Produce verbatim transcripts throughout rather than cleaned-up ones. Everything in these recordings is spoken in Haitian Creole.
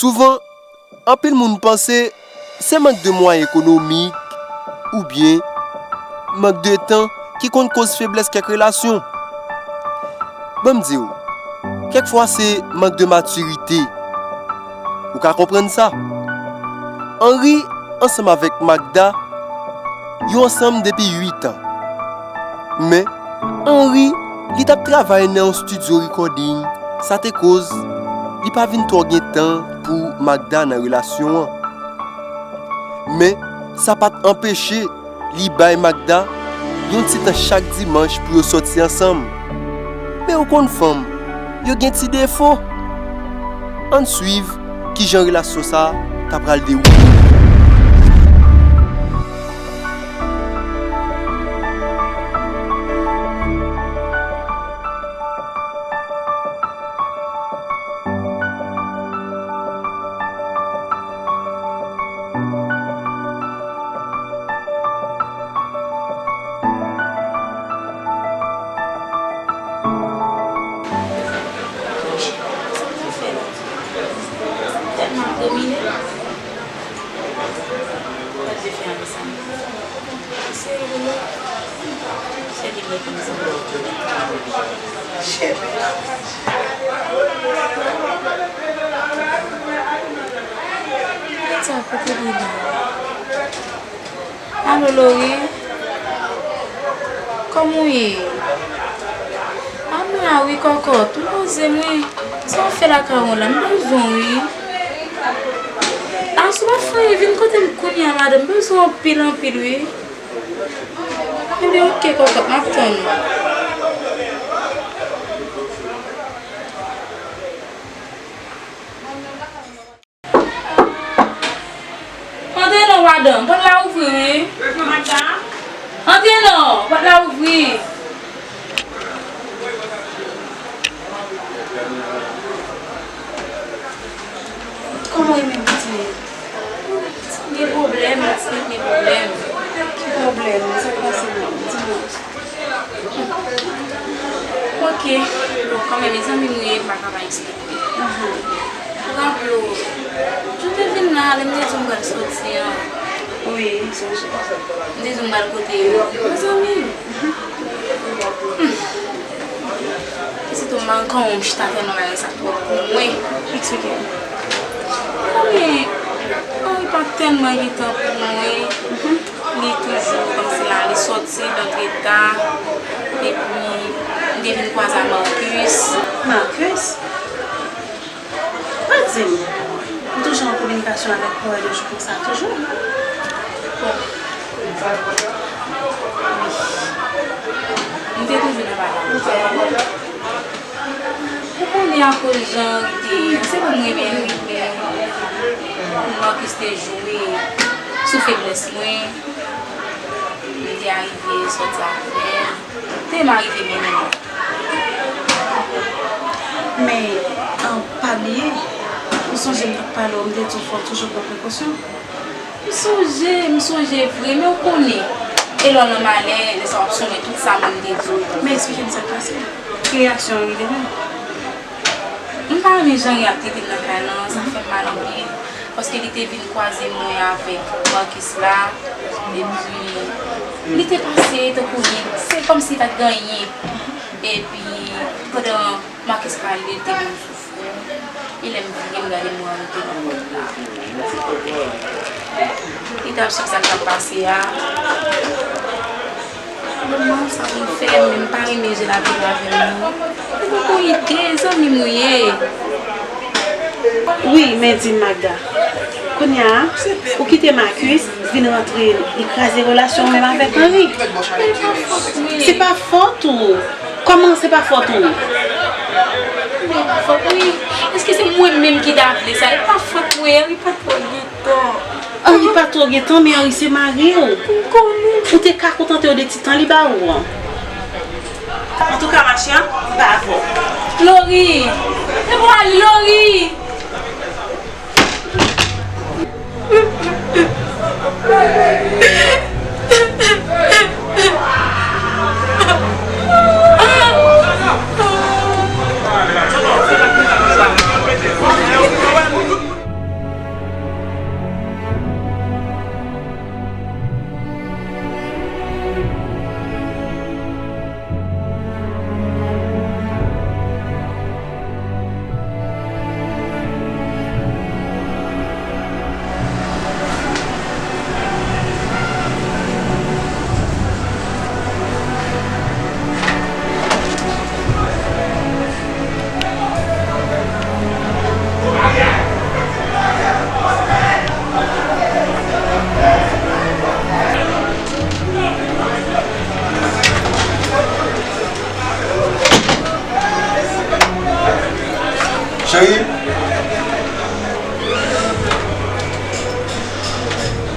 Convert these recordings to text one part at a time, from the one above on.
Souvan, anpil moun panse se mank de mwayen ekonomik oubyen mank de tan ki konn koz feblès kèk relasyon. Ban m di w, kèk fwa se mank de matirite. Ou ka konprann sa. Henry ansanm avèk Magda, yo ansanm depi uit an. Men, Henry, li t ap travay nan yon estidyo recording, sa te koz li pa vin twò gen tan pou Magda nan relasyon an. Men, sa pa t anpeche li bay Magda yon ti tan chak dimanch pou yo sòti ansanm. Men ou konn fanm, yo gen ti defo. Ann swiv kijan relasyon sa a ta pral dewoule. Tèlman domine. Gad je fè avè sa. Se rele. Se li mwen konn sa. Sa kote li la? Alo, Lori? Kòman w ye? A, m la wi, kòkòt. M poze mwen. Sa w fè lakay ou la? M bezwen w wi. A, si w pa fè anyen, vin kote m kounye a, madanm. M bezwen w anpil, anpil wi. Ebyen, oke, kòkòt, m ap tann ou. Antre non, madanm, pòt la ouvri wi. Antre non, pòt la ouvri. Kòman w ye menm, pitit? Gen pwoblèm, pitit gen pwoblèm. Ki pwoblèm? Sa k pase menm? Di mwen. Ok. Bon, kanmenm, mezanmi, m ye, m pa ka pa eksplike. Ou raple w, jou te vin la, lè m te di w m pral sòti an. Wi, m sonje. M te di w m pral kote yo. Mezanmi. Hmm. E sitou m pa konn kòman m chita tèlman bagay sa twòp pou mwen. Eksplike m. Kòman Henry pa tèlman gen tan pou mwen. Li toujou kòmsi la, li sòti, l antre ta. Epi, m te vin kwaze a Marcus. Marcus? Pa di m, ou toujou an kominikasyon avèk Paul de jou konsa toujou? Bon. Wi. M te toujou nan bagay. Ou konnen akoz jan Henry te ye, se pou mwen menm, wi, men Marcus te jwe sou feblès mwen. M te arive sòti avè l. Te m arive mennen l. Men, an, pa bliye, ou sonje m t ap pale w, m te di w fò w toujou pran prekosyon. M sonje, m sonje vre, men ou konnen, e lè w nan malè, lè sa w ap sonje tout sa moun te di w. Men eksplike m sa k pase. Ki reyaksyon w rive menm? M pa renmen jan Henry ap trete m nan kay lan, sa fè m mal anpil. Paske li te vin kwaze mwen avèk Marcus la, epi li te pase tankou li, se kòmsi li pa t gen anyen. Epi pandan Marcus pale, li te vin sou fou. E lè m vire, m gade mwen rete nan pòt la. Li t ap chèche sa k t ap pase a. Manman, sa vin fè m, men m pa renmen jan l ap viv avè m, non. Li poko ide, zanmi m ou ye. Wi, men di m, Magda. Kounye a, ou kite Marcus vin rantre, li kraze relasyon w menm avèk Henry. Se pa fòt ou. Kòman se pa fòt ou? Men e pa fòt mwen. Èske se mwen menm ki ta vle sa? E pa fòt mwen, Henry pa twò gen tan. Henry pa twò gen tan, men Henry se mari w. M konnen. Ou te ka kontante w de ti tan li ba ou an. Antouka, ma chère, m pa avè w. Lori! Depo ale, Lori!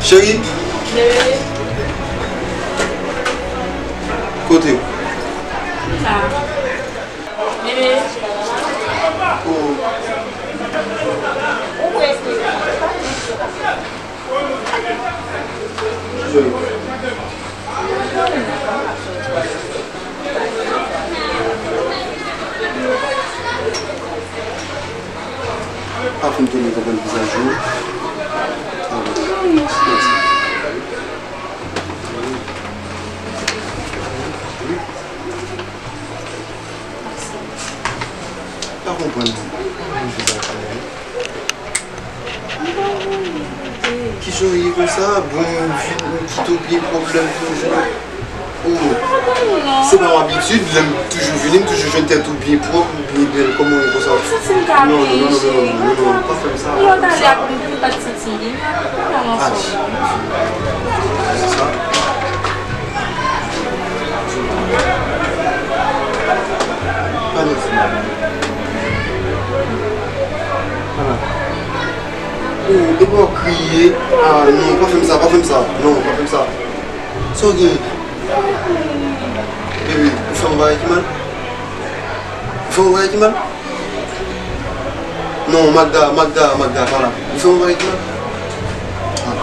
Cheri. Bebe. Kote w? M la. Bebe. Oh. Ou prese. Cheri. Pa fin tounen konprann vizaj ou. Alò, mèsi. Pa konprann. Kijan w ye konsa? Bon, ou vin, ou kite w byen pwòp lè m toujou. Oh. Se pa yon abitid, lè m toujou vini, m toujou jwenn tèt ou byen pwòp, ou byen bèl. Kòman w ye konsa? Non, non, non, non, pa fè m sa, pa fè m sa. Aji. Se sa. Pa nèfou. Ala. Oh, epa w kriye. Ah, non, pa fè m sa, pa fè m sa. Non, pa fè m sa. Sa w gen? Bebe, ou fè yon bagay ki mal? Ou fè yon bagay ki mal? Non, Magda, Magda, Magda, pa la. Ou fè yon bagay ki mal? Ah.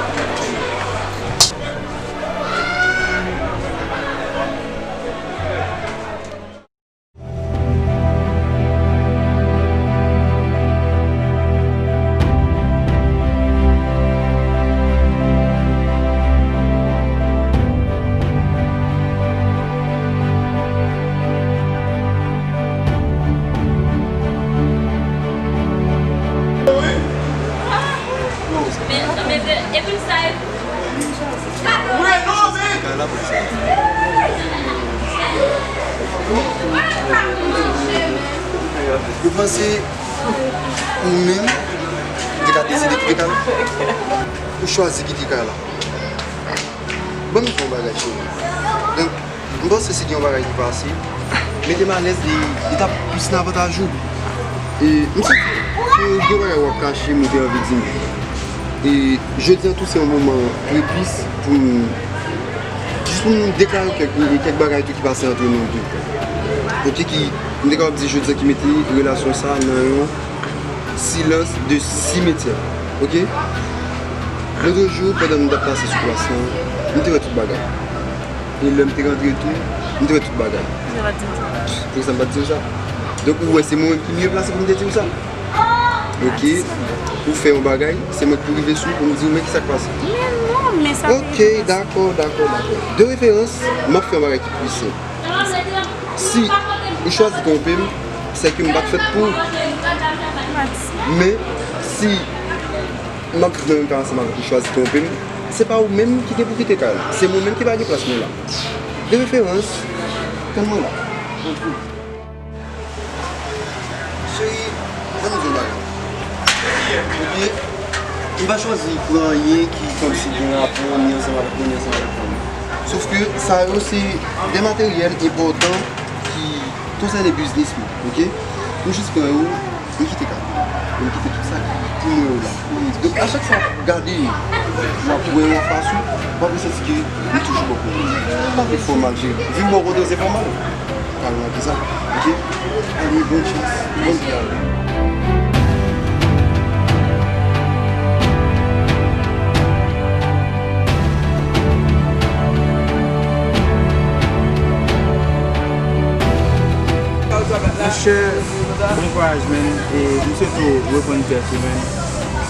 Ou panse ou menm ou te ka deside kite kay la? Ou chwazi kite kay la? Ban m di w yon bagay, cheri. Donk, m panse si gen yon bagay ki pase, mete m alèz e li t ap plis nan avantaj ou. E m santi ke gen bagay w ap kache m ou te anvi di m. E jodi a tou se yon moman pwopis pou m, jis pou m deklare kèk, kèk bagay tou ki pase antre nou de. Oke, ki, m te kapab di jodi a ki mete relasyon sa nan yon silans de simetyè. Oke? Lotrejou, pandan m t ap pase sou plas lan, m te wè tout bagay. E lè m te rantre tou, m te wè tout bagay. Poukisa w pa t di m sa? Poukisa m pa t di w sa? Donk, ou wè, se mwen menm ki mye plase pou m te di w sa. Oke? Ou fè yon bagay, se mwen ki pou rive sou ou pou m di w, men kisa k pase. Men non, men sa. Oke, dakò, dakò, dakò. De referans, m ap fè yon bagay ki plis senp. Si ou chwazi twonpe m, se ke m pa t fèt pou ou. Men, si m ap viv nan menm kay ansanm avèk ou, chwazi twonpe m, se pa ou menm ki gen pou kite kay la. Se mwen menm ki pa gen plas mwen la. De referans, tann mwen la. Cheri, ban m di w yon bagay. Ebyen, m pa chwazi pran anyen ki kòmsi gen rapò ni ansanm avèk mwen, ni ansanm avèk fanmi m. Sòf ke sa yo se de materyèl enpòtan ki konsène biznis mwen, oke? M jis pran yo, m kite kay la. M kite tout sa ki pou mwen yo la. Donk, a chak fwa w ap gade m, w ap wè yo anfas ou, w ap resanti ke m toujou bò kote w. Pa vin fò mal, cheri. Vin bò kote w, se fò mal. Kalma ki sa, oke? Ale, bòn chans, bòn travay. Monchè, bon kouraj, man. E m swete w reprann tèt ou, man.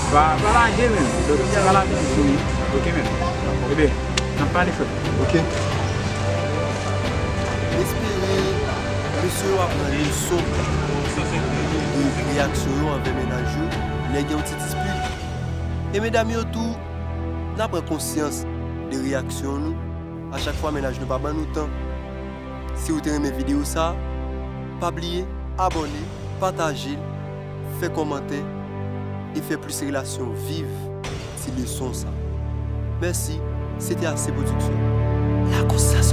Pa, pa lage, man. Donk, se pa lage tout ou ye. Oke, man. Ebyen, n ap pale, frè. Oke. M espere mesye yo ap pran leson de reyaksyon yo anvè mennaj yo lè gen yon ti dispit. E medam yo tou, n a pran konsyans de reyaksyon nou a chak fwa mennaj nou pa ban nou tan. Si w te renmen videyo sa, pa bliye abòne, pataje l, fè kòmantè e fè plis relasyon viv ti leson sa. Mèsi, se te Ase Pwodiksyon. Lakonsyans